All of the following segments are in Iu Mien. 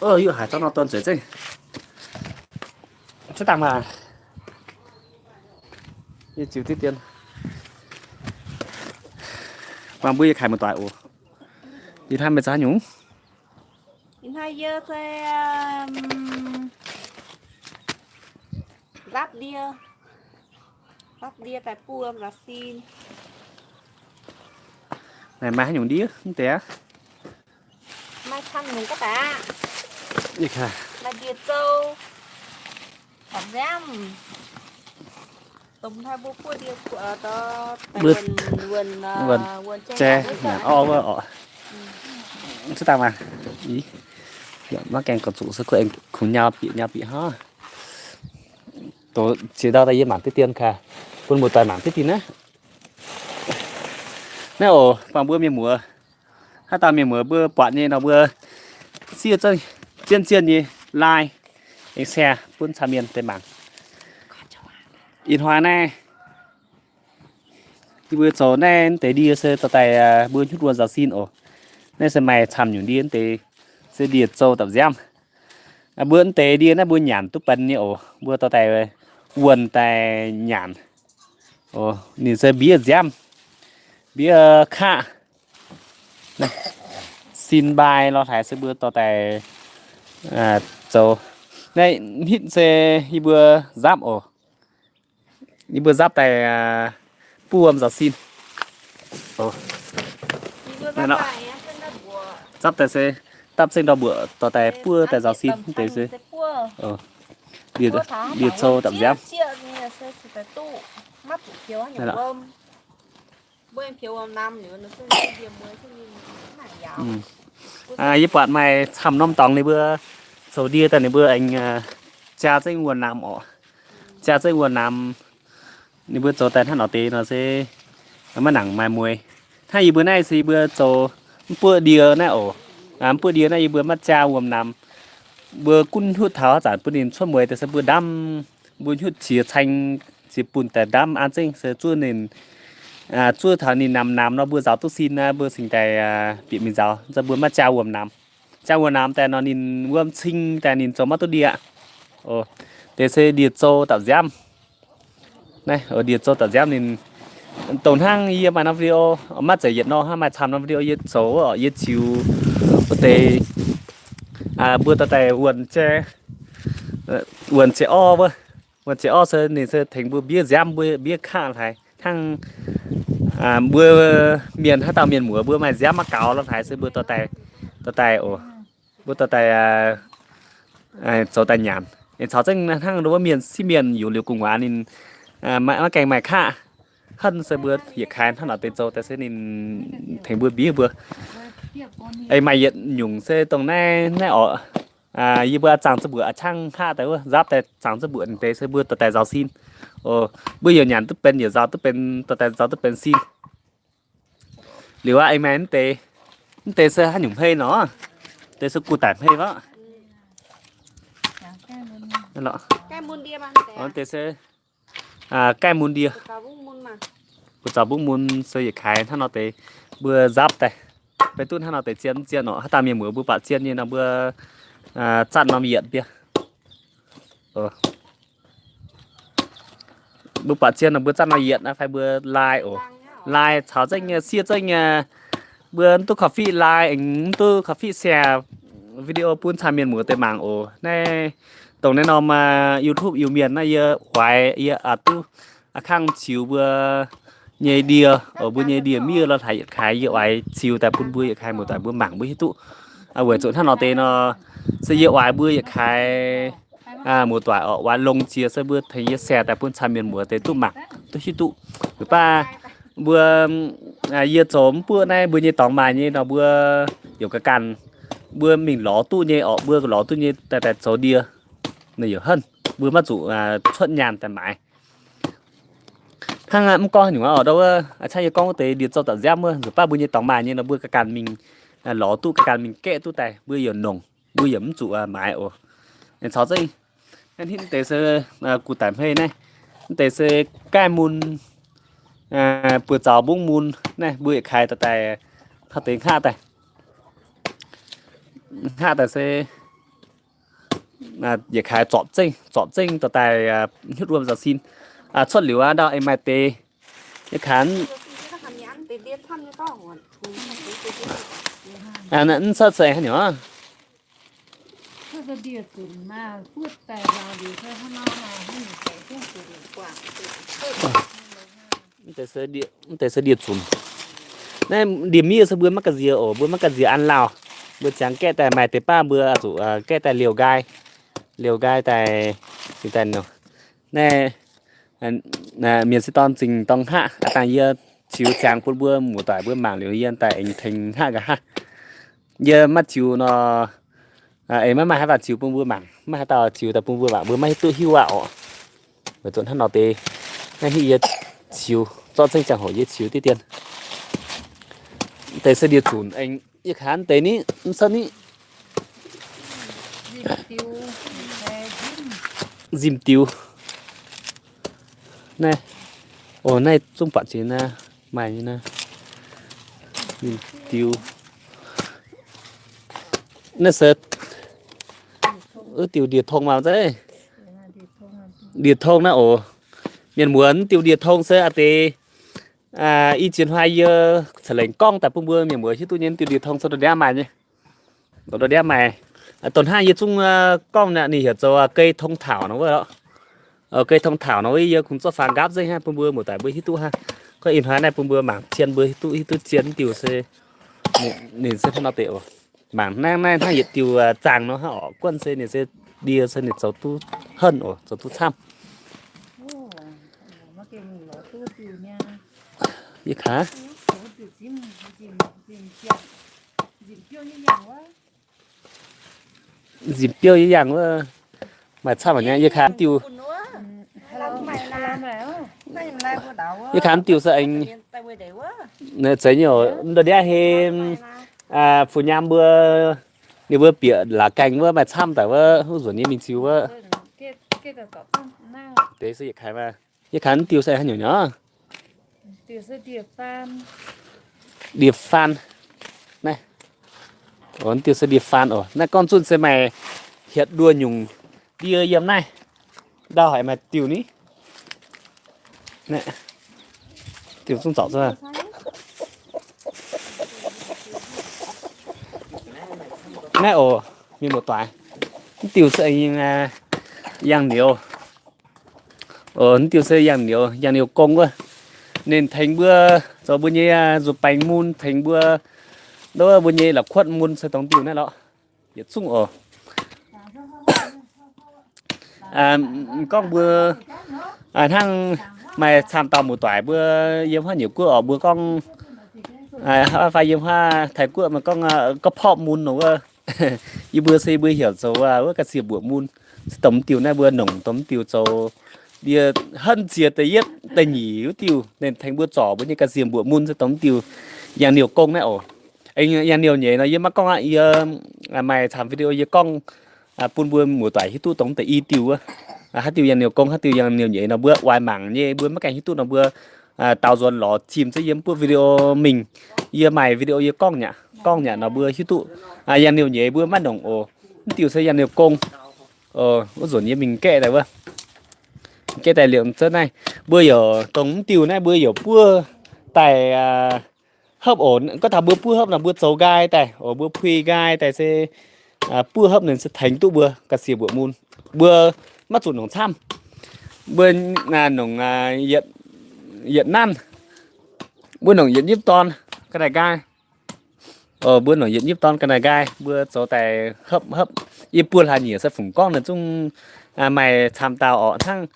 Yie haiz zorqv nor dorn zueiz zengv. Cuotv dangh maah. Yie ziux diqv dien. Mangc mbuo yie kaaix muoz-doic oc. Ih hnoi meih zoux haaix nyungc? Ih hnoi yie se nzapv ndie, nzapv ndie daaih buov nzaaux sin. Naaiv maaih haaix nyungc ndie mv deix? Maaih camv nyungc ga'daaih. Maaih ndie-zou, ba'nziaamv. Domh hnoi mbuo buov ndie, wuonh jai nyanc orv wuov oc. Cuotv dangh maah. Ih, maiv gaengh gorngv zuqc se kuv aengx kungx nyau bieqc nyau bieqc hnangv. Doqc ziex ndau daaih yie mangc diqv dien kaaix, bun muoz-doic mangc diqv dien naaiv. Naaiv oc, bangc mbuo mienh muoz, haaix dauh mienh muoz mbuo buatc nyei nor mbuo siev zengv zien zien nyei like, aengx share bun caux mienh deix mangc. Ih hnoi naaiv yie mbuo zoux naaiv deix ndie se dorh daaih mbuo nyutc wuonh nzaaux sin oc. Naaiv se maaih camv nyungc ndie deix se ndie-zou dapc nziaamv. Mbuo deix ndie naaiv mbuo nyanc duqv benx nyei oc. Mbuo dorh daaih wuonh daaih nyanc. Ninh se mbiev nziaamv, mbiev kaqv. Sin mbaai lorh haaix se mbuo dorh daaih zoux. Naaiv hitv se yie mbuo nzapv oc. Yie mbuo nzapv daaih buov wuom nzaaux sin. Nzapv daaih se dapv zengv ndau mbuoqc dorh daaih buov daaih nzaaux sin deix se ndie-zou dapc nziaamv. Yie buatc maaih camv norm dorngx ninh mbuo zoux ndie daaih ninh mbuo aengx jaa zengv wuonh namx oc. Jaa zengv wuonh namx, ninh mbuo zoux daaih hnangv nor deix nor se maiv nangc maaih mueiz. Hnangv yie mbuo naaiv se yie mbuo zoux mv buoqv ndie naaiv oc. Mv buoqv ndie naaiv yie mbuo maiv jaa wuom namx. Mbuo gunv hnyutv taux haaix zanc bun ninh cuotv mueiz deix se mbuo ndamv, mbuo hnyutv qiex caeng qiex bun daaih ndamv an zengv se zuov ninh, zuov taux ninh namx namx nor mbuo nzaaux duqv sin naaiv mbuo cingx daaih bieqc mingh nzaaux, mv zeiz mbuo maiv jaa wuom namx. Jaa wuom namx daaih nor ninh wuom cing daaih ninh zoux maiv duqv ndie. Deix se ndie-zou dapc nziaamv. Naaiv ndie-zou dapc nziaamv ninh dongh hnangv yie maaih norm video, maiv zeiz yietc norm hnangv, maaih camv norm video yie zoux, yie ziux wuov deix mbuo dorh daaih wuonh jai, wuonh jai orv wuov. Wuonh jai orv se ninh se tengx mbuo mbiev nziaamv, mbuo mbiev kaqv hlaaix hnangv. Mbuo mienh haaix dauh mienh muoz mbuo maaih nziaamv maiv gaux lorh hlaaix se mbuo dorh daaih, dorh daaih oc. Mbuo dorh daaih zoux daaih nyanc. Aengx caux zengv hnangv wuov mienh sieqv mienh yungz liuz gu'nguaaz ninh maiv gaengh maaih kaqv henv se mbuo yietc kaaix hnangv nor deix zoux daaih se ninh tengx mbuo mbiev mbuo. Aengx maaih yietc nyungc se dongh naaiv, naaiv oc. Yie mbuo zaangc ziex mbuoqc a'cangv haqv daaih wuov, nzapv daaih zaangc ziex mbuoqc deix se mbuo dorh daaih nzaaux sin. Mbuo yaac nyanc duqv benx, yaac nzaaux duqv benx, dorh daaih nzaaux duqv benx sin. Liuz aqv, aengx maaih mv deix, mv deix se haaix nyungc hmei nor? Deix se guv daic hmei wuov. Deix se gaih mun ndie. Buoz zaux mbungv mun se yietc kaaix hnangv nor deix, mbuo nzapv daaih, beiv duqv hnangv nor deix zien mv zien orqc. Haaix dauh mienh muoz mbuo buatc zien nyei nor mbuo zatv norm yietc mbienv. Mbuo buatc zien nor mbuo zatv norm yietc naaiv fai mbuo like oc. Like caux zengv nyei, siev zengv nyei. Mbuo mv duqv korv-fiqv like, mv duqv korv-fiqv share video bun caux mienh muoz deix mangc oc. Naaiv dongh naaiv norm YouTube Iu-Mienh naaiv yie oix yie aqc duqv a'kangv ziux mbuo nyei ndie oc, mbuo nyei ndie-miev lorh hlaaix yietc kaaix yie oix ziux daaih bun mbuo yietc kaaix muoz-doic mbuo mangc mbuo hiuv duqv. Weic zuqc hnangv nor deix nor, se yie oix mbuo yietc kaaix muoz-doic oc, oix longx jiex se mbuo tengx yie share daaih bun caux mienh muoz deix duqv mangc duqv hiuv duqv. Weic baac mbuo, yie zoux mv buoqv naaiv mbuo nyei dorngx maaih nyei nor mbuo yaac ga'ganh, mbuo mingh lorz duqv nyei oc, mbuo lorz duqv nyei daaih daaih zoux ndie, ninh yaac henv, mbuo maiv zuqc cuotv nyaanh daaih maaiz. Hnangv mv gorngv haaix nyungc oc, ndau wuov a'ciangv yie gorngv wuov deix ndie-zou dapc nziaamv wuov, nzunc baav mbuo nyei dorngx maaih nyei nor mbuo ga'ganh mingh lorz duqv, ga'ganh mingh gaeqv duqv daaih, mbuo yaac nongc, mbuo yaac mv zuqc maaiz oc. Aengx caux zengv naaiv hitv deix se guv daic hmei naaiv, mv deix se gaih mun, buoz zaux mbungv mun naaiv, mbuo yietc kaaix daaih daaih, taux deix hngaqv daaih, hngaqv daaih se yietc kaaix zorpc zengv, zorpc zengv dorh daaih hnyutv wuom nzaaux sin. Cuotv liuz aqv, ndau aengx maaih deix. Yietc kaaix mv cuotv se haaix nyungc. Mv deix se ndie-zunc. Naaiv ndie-miev se mbuo maiv ga'nziex oc, mbuo maiv ga'nziex an lauh. Mbuo ziangx gaeqv daaih maaih deix baav mbuo zuqc gaeqv daaih liouh nqaai, liouh nqaai daaih, daaih naaiv mienh se dorn zingh dorng hngaqv. Aav dangh yie ziux ziangx bun mbuo muoz-doic mbuo mangc liuz yie daaih aengx tengx hngaqv nqa'haav. Yie maiv ziux nor, aengx maiv maaih haaix dauh ziux bun mbuo mangc, maiv haaix dauh ziux daaih bun mbuo mangc, mbuo maiv hiuv duqv hiuv aqv oc. Weic zuqc hnangv nor deix, naaiv hitv yie ziux zorqv zengv ziangh hoc yie ziux diqv dien. Deix se ndie-zunc aengx, yie kaaix deix ni, mv cuotv ni. Nzimh diux. Naaiv, o, naaiv zungv buatc jiex naaiv, maaih nyei naaiv. Nzimh diux. Naaiv se, wuov diuh ndie-tong maah zeiv. Ndie-tong naaiv oc. Mienh muoz, wuov diuh ndie-tong se a'deix i jiex hnoi yie ca'lengc gorngv daaih bun mbuo mienh muoz hiuv duqv nyei. Wuov diuh ndie-tong se ndongc naaiv maaih nyei. Ndongc naaiv maaih. Donx hnangv yie zungv gorngv naaiv ninh heuc zoux gei tong taux nor wuov. Gei tong taux nor wuov yie kungx zorqv faaux nqaapv nzengc hnangv bun mbuo muoz-doic mbuo hiuv duqv hnangv. Gorngv ih hnoi naaiv bun mbuo mangc zien mbuo hiuv duqv, hiuv duqv zien diuh se ninh se hnangv nor deix oc. Mangc naaiv, naaiv hnangv yietc diuh zaangc nor hnangv oc. Guonv se ninh se ndie se ninh zoux duqv henv oc, zoux duqv camv. Yie kaaix nzimc biouv yie yangh wuov, maaih camv nyei. Yie kaaix diuh, yie kaaix diuh se aengx zeiz nyei oc. Ndongc naaiv heh, fu nyaam mbuo, ninh mbuo bieqc la'gaengh wuov maaih camv daaih wuov, wuov nzuonx nyei mingh ziux wuov. Deix se yietc kaaix, yie kaaix diuh se haaix nyungc nyei? Ndie-faan. Naaiv, diuh se ndie-faan oc. Naaiv gorngv zunh se maaih hietc nduoh nyungc ndie yiem naaiv. Ndau haic maaih diuh ni. Diuh zungv zorpc. Naaiv oc, mienh muoz-doic, mv diuh se yangh niouz. Mv diuh se yangh niouz, yangh niouz gong wuov. Ninh tengx mbuo zoux mbuo nyei nzuih baengx mun, tengx mbuo nduov mbuo nyei la'kuotv mun se dongh diuh naaiv lorqc. Yietc zungv oc. Gorngv mbuo hnangv maaih camv dauh muoz-doic mbuo yiem huaav nyeic guoqv oc, mbuo gorngv fai yiem huaav Taiv guoqv maaih gorngv ga'porqv mun nor wuov. Yie mbuo se yie mbuo heuc zoux wuov ga'sie mbuoqc mun. Se dongh mv diuh naaiv mbuo nongc dongh mv diuh zoux ndie henv ziex da'yietv da'nyeic wuov diuh, ninh tengx mbuo zorc mbuo nyei ga'sie mbuoqc mun se dongh mv diuh yangh niouz gong naaiv oc. Yangh niouz nyeic nor yie maiv gorngv aqv, yie maaih camv video yie gorngv bun mbuo muoz-doic hiuv duqv dongh da'yi diuh wuov. Haaix diuh yangh niouz gong, haaix diuh yangh niouz nyeic nor mbuo oix mangc nyei, mbuo maiv gaengh hiuv duqv nor mbuo daaux nzuonx lorz zimh zengv yiem buov video mingh. Yie maaih video yie gorngv nyei, gorngv nyei nor mbuo hiuv duqv. Yangh niouz nyeic mbuo maiv nongc oc. Mv diuh se yangh niouz gong. Wuov nzunc yie mingh gaeqv daaih wuov, gaeqv daaih liemh zunv naaiv, mbuo yaac dongh mv diuh naaiv mbuo yaac buov daaih hopv oc. Gorngv taux mbuo buov hopv nor mbuo zoux nqaai daaih oc, mbuo puix nqaai daaih se buov hopv ninh se tengx duqv mbuo ga'sie mbuoqc mun. Mbuo maiv zuqc nongc camv. Mbuo nongc yietc nanv, mbuo nongc yietc nyipv dorn ga'naaiv nqaai. Mbuo nongc yietc nyipv dorn ga'naaiv nqaai, mbuo zoux daaih hopv hopv. Yie buo hlaax nyieqc se fungc gorngv ninh zungv maaih camv dauh orqc, hnangv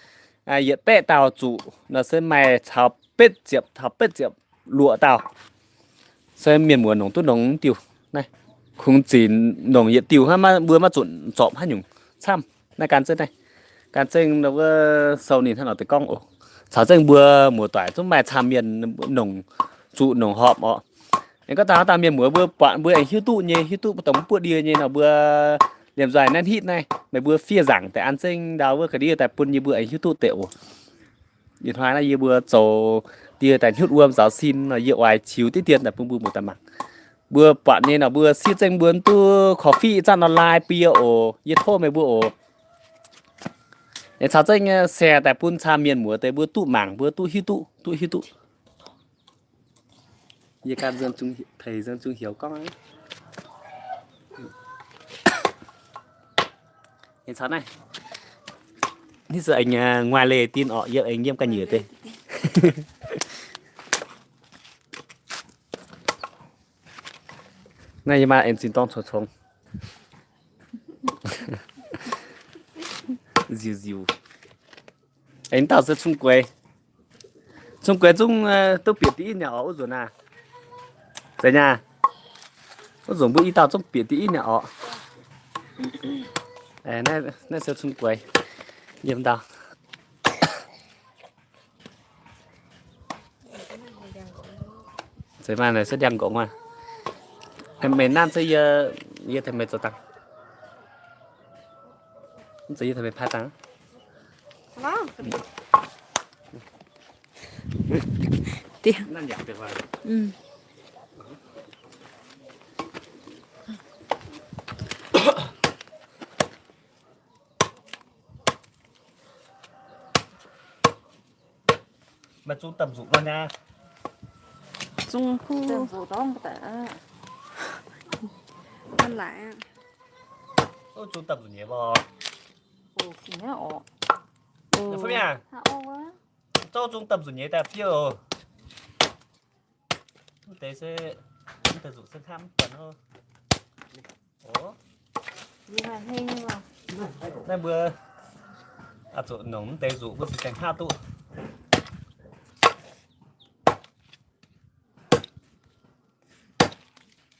yietc baeqv dauh zuqc nor se maaih caux betv ziepc, caux betv ziepc luoqc dauh. Se mienh muoz nongc duqv nongc diuh naaiv, kungx zinc nongc yietc diuh hnangv, mbuo maiv zuqc zorpc haaix nyungc camv. Naaiv gan zengv, naaiv gan zengv wuov sou ninh hnangv nor deix gorngv oc. Caux zengv mbuo muoz-doic zungv maaih camv mienh nongc zuqc nongc horpc orqc. Aengx gorngv dangh dangh mienh muoz mbuo buatc mbuo aengx hiuv duqv nyei, hiuv duqv dongh mv buoqv ndie nyei nor mbuo liemh nzoih naaiv hitv naaiv meih mbuo fiev nzaangc deix an zengv ndau wuov ga'ndiev daaih bun yie mbuo aengx hiuv duqv deix oc. Ih hnoi naaiv yie mbuo zoux ndie daaih hnyutv wuom nzaaux sin nor yie oix ziux diqv dien daaih bun mbuo muoz-doic mangc. Mbuo buatc nyei nor, mbuo siev zengv mbuo mv duqv korv-fiqv zanc nor lai bie oc. Yie tov meih mbuo oc. Aengx caux zengv saeng daaih bun caa mienh muoz deix mbuo duqv mangc, mbuo duqv hiuv duqv, duqv hiuv duqv. Yie ganh nzuonx zungv, teix nzuonx zungv heuc gorngv. Aengx caux naaiv, naaiv se aengx nguaaic leiz-dinh orqc, yiem aengx yiem ga'nyiec deix. Naaiv yie maaih aengx zinh dorngx congx-congx. Nziuc nziuc. Aengx dauh se cung-gueix. Cung-gueix zungv duqv bieqc diqv nyei orqc, wuov nzunc naaiv. Zeiz nyei. Wuov nzunc mbuo i dauh zungv bieqc diqv nyei orqc. Naaiv se cung-gueix. Yiem dauh. Zeiz maaih naaic se ndiangx-nqorngc maah. Meih nanv se yie, yie tengx meih zoux dangh. Mv zeiz yie tengx meih paaiv dangh. Meih zungv daaih nzuqc nor nyei. Zungv kuv. Zungv daaih nzuqc nyei lorqc. Zouv zungv daaih nzuqc nyei daaih fiev oc. Mv deix se, mv deix zuqc se hnamv mv buatc oc. Naaiv mbuo zuqc nongc mv deix zuqc mbuo cingx daaih hnangv duqv.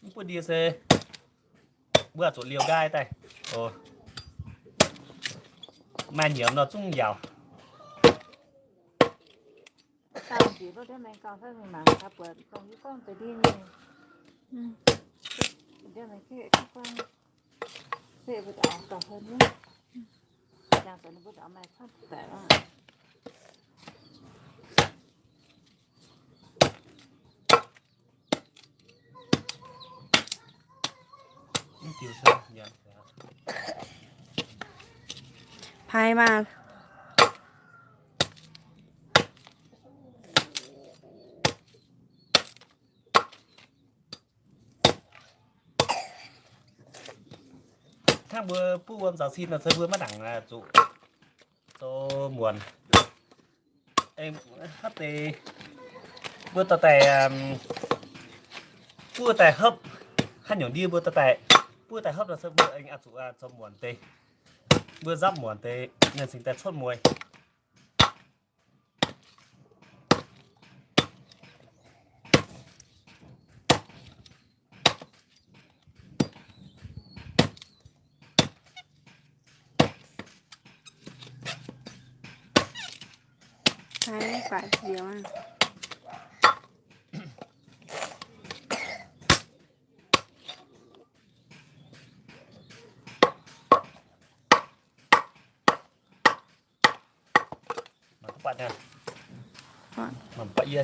Mv bun ndie se mbuo zuqc liouh nqaai daaih. Maaih nyiemz nor zungv yaauc. Paaiv maah. Hnangv mbuo buov wuom zaux sin nor, se mbuo maiv nangc zuqc zoux muonc. Haaix deix mbuo dorh daaih, buov daaih hopv, haaix nyungc ndie mbuo dorh daaih buov daaih hopv nor, se mbuo aengx zuqc zoux muonc deix. Mbuo nzapv muonc deix, ninh cingx daaih cuotv mueiz. Mangc gaax, mangc gaax yie.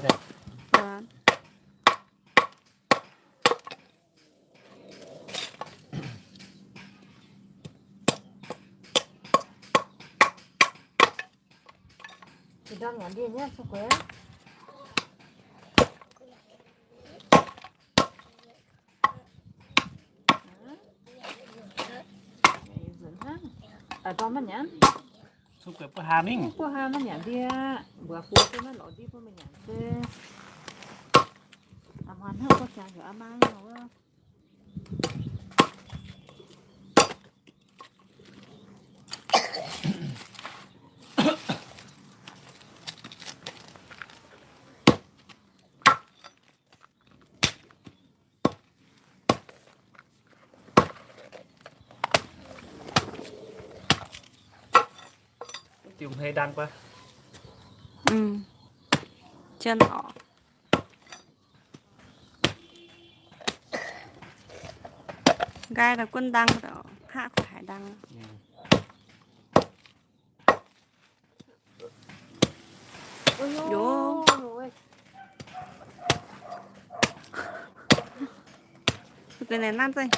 Cung-gueix buov haa mingh. Buov haa maiv nyanc ndie. Mbuox buo se maiv lorz ndie bun meih nyanc se. Aa, hmuangx hnangv buov jangx heuc aa maa wuov. Diuh hmei ndang guax. Jien oc. Nqaai daaih gunv ndang, haqv kuh haiz ndang. Yoc. Deix naaiv nanv zeiv.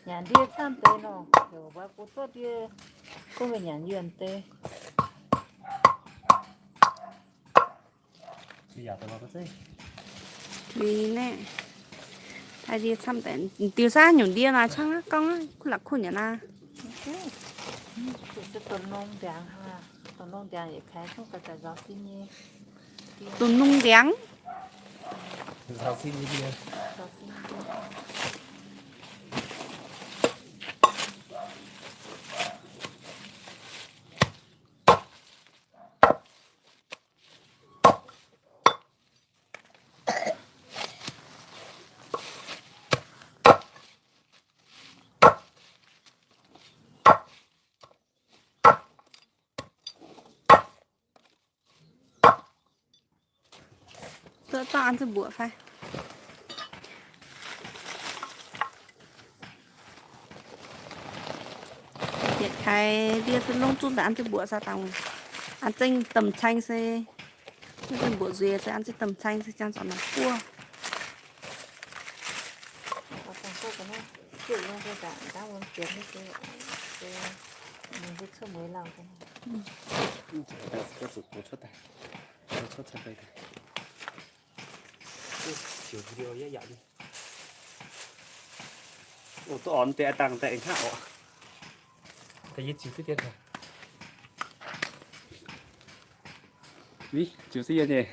Nyanc ndie camv deix nor, heuc mbuo gu zorqv ndie, gunv mingh nyanc yuonh deix. Diuh naaiv, diuh camv deix, diuh saav nyungc ndie naaic, cangv aqv, gorngv aqv, kuv la'kuv nyanc naaiv. Dongh nungx ndiangx. Duqv zorqv an zuqc mbuoqc fai? Yietc kaaix ndie se longv zuqc daaih an zuqc mbuoqc saah dangh. An zengv domh caeng se, an zengv mbuoqc nzueic se an zengv domh caeng se ziangh zuqc nor buov. Duqv orn deix dangh daaih hnangv oc. Daaih yie ziux duqv dien. Ni, ziux duqv yie nyei.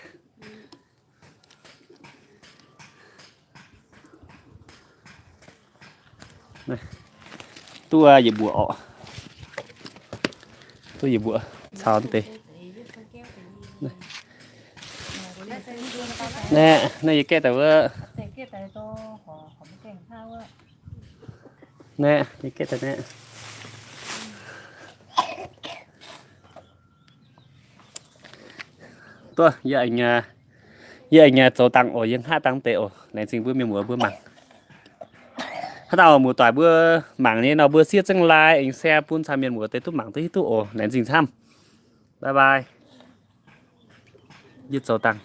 Duqv yietc mbuoqc oc. Duqv yietc mbuoqc caux deix. Naaiv, naaiv yie gaeqv daaih wuov. Naaiv, yie gaeqv daaih naaiv. Duqv, yie aengx, yie aengx zoux dangh oc, yie hngaqv dangh deix oc. Laengz zingh mbuo mienh muoz mbuo mangc. Hnangv naaiv oc, muoz-doic mbuo mangc nyei nor, mbuo siev zengv like aengx share bun caux mienh muoz deix duqv mangc duqv hiuv duqv oc. Laengz zingh camv. Bye bye. Yie zoux dangh.